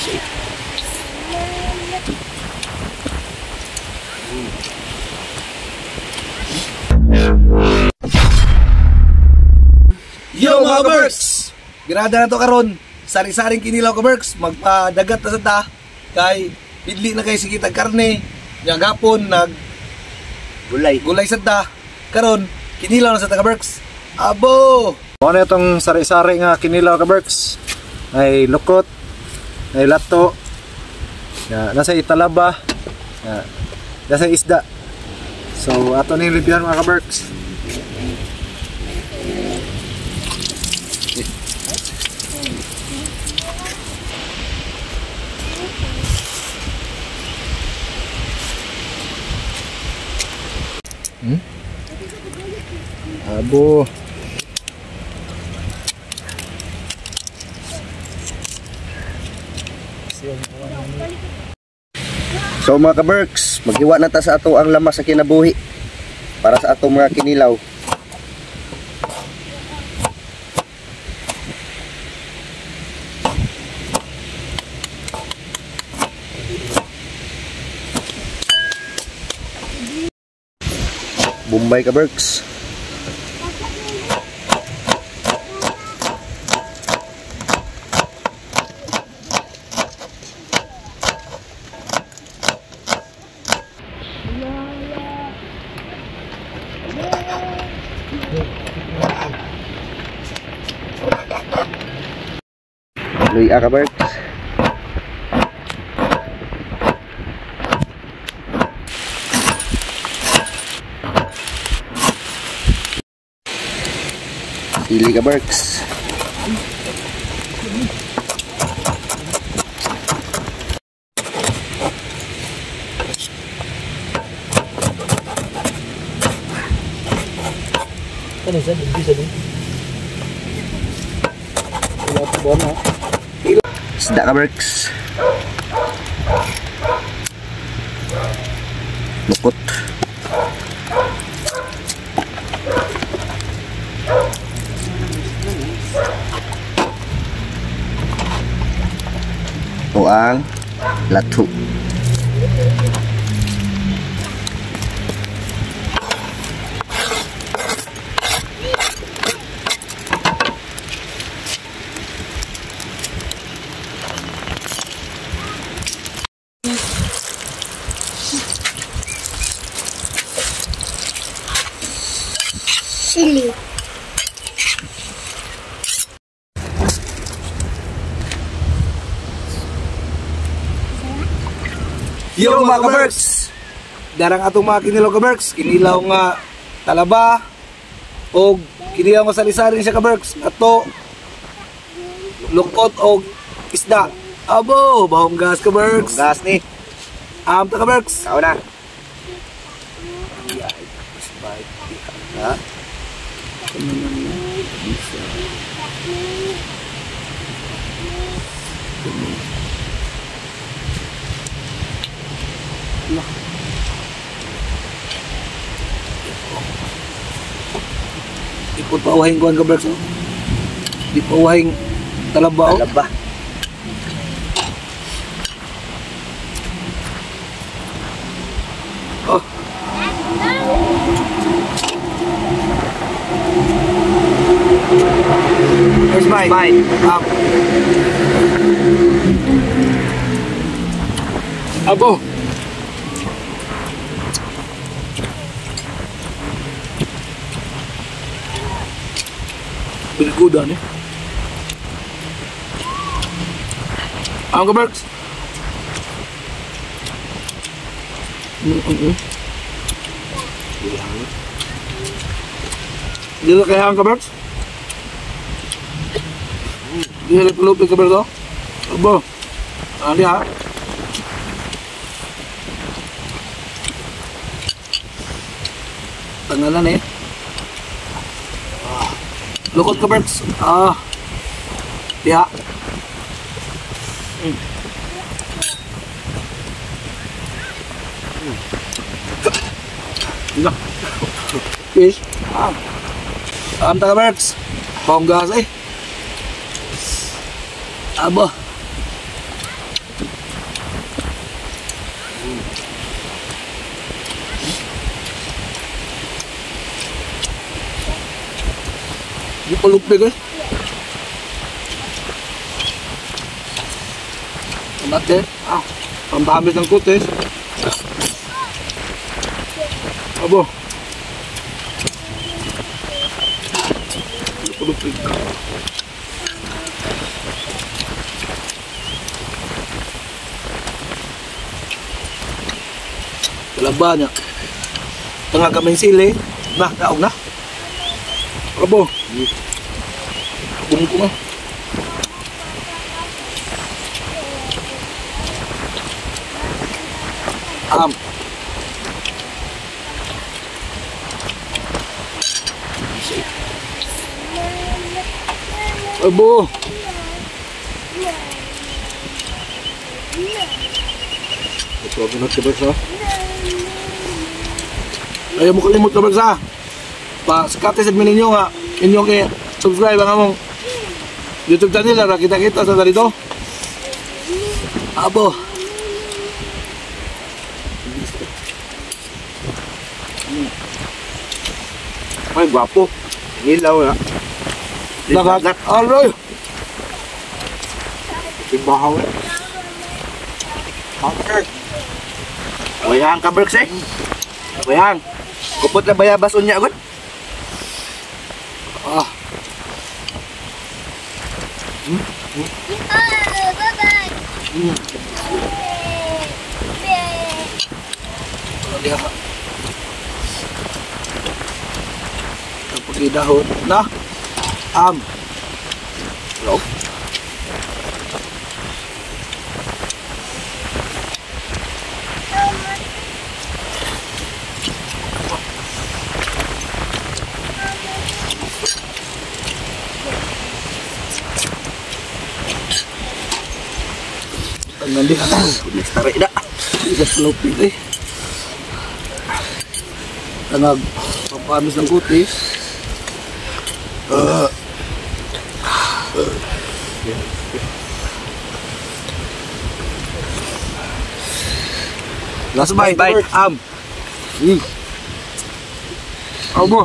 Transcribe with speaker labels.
Speaker 1: Yo mga ka-Berks! Birada na to karon. Sari-saring kinilaw ka-Berks. Magpadagat na sa ta. Kay bidli na kay sige tag karne. Nya gapon nag
Speaker 2: gulay.
Speaker 1: Gulay sa ta. Karon kinilaw na sa ta ka-Berks. Abo!
Speaker 3: Ano itong sari-sari nga kinilaw ka-Berks? Ay lukot, ay lato, ya, nasa italaba, ya, nasa isda. So ato ni limpihan mga ka-Berks. Abo.
Speaker 2: So mga ka-Berks, maghiwa na ta sa ato ang lamas sa kinabuhi para sa atong mga kinilaw. Bombay ka-Berks. Luya ka-Berks. Sili ka-Berks.
Speaker 1: Ano sa bisa din?
Speaker 2: Isda ka-Berks. Lukot. O ang lato.
Speaker 4: Sili.
Speaker 1: Yo mga ka-Berks! Darang atong mga kinilaw ka-Berks, kinilaw nga talaba o kinilaw nga sali-sali siya ka-Berks, ato, lukot o isda. Abo, bahong gas ka-Berks.
Speaker 2: Gas ni.
Speaker 1: Amta ka-Berks.
Speaker 2: Kao na.
Speaker 1: Ha? Ipot pa uhaing kuhan ka-Berks, oh. Di pa uhaing talaba, oh.
Speaker 2: Talaba.
Speaker 1: Oh. First bite.
Speaker 2: Bite.
Speaker 1: Up. Abo. Pretty good, eh? Ang ka-Berks. Dito kaya ang ka-Berks? Dito kaya pulupin ka-Berks, oh? Abo. Ali, ha? Tangalan, eh. Lukot ka-Berks. Ah. Diha. Nah. Fish. Ah. Amta ka-Berks. Bonggas eh. Abo. Lupig eh. Tomate. Ah, pampamis ng kutis. Abo. Lupig. Talaba niya. Tanga kaming sili. Na, kaog na. Abo. Bungko na. Abo.
Speaker 3: Ito na ka-Berks ha.
Speaker 1: Ayaw mo kalimot ka-Berks ha. Pa-sikate sa ninyo nga inyong i-subscribe ang among YouTube channel para kita-kita sa dito. Abo.
Speaker 2: Ay, gwapo. Nilaw na.
Speaker 1: Dagat. Aroy.
Speaker 3: Timbahaw eh. Hunter.
Speaker 2: Wayang ka, Berks eh. Wayang. Kupot na bayabas unya, god.
Speaker 1: Ah. Diha ka. Pagkidahon na.
Speaker 2: Hello?
Speaker 1: Tangan diha.
Speaker 2: Next tari na.
Speaker 1: Igas lupit eh. Tangag pampamis ng kutis. Last bite.
Speaker 2: Bite.
Speaker 1: Abo.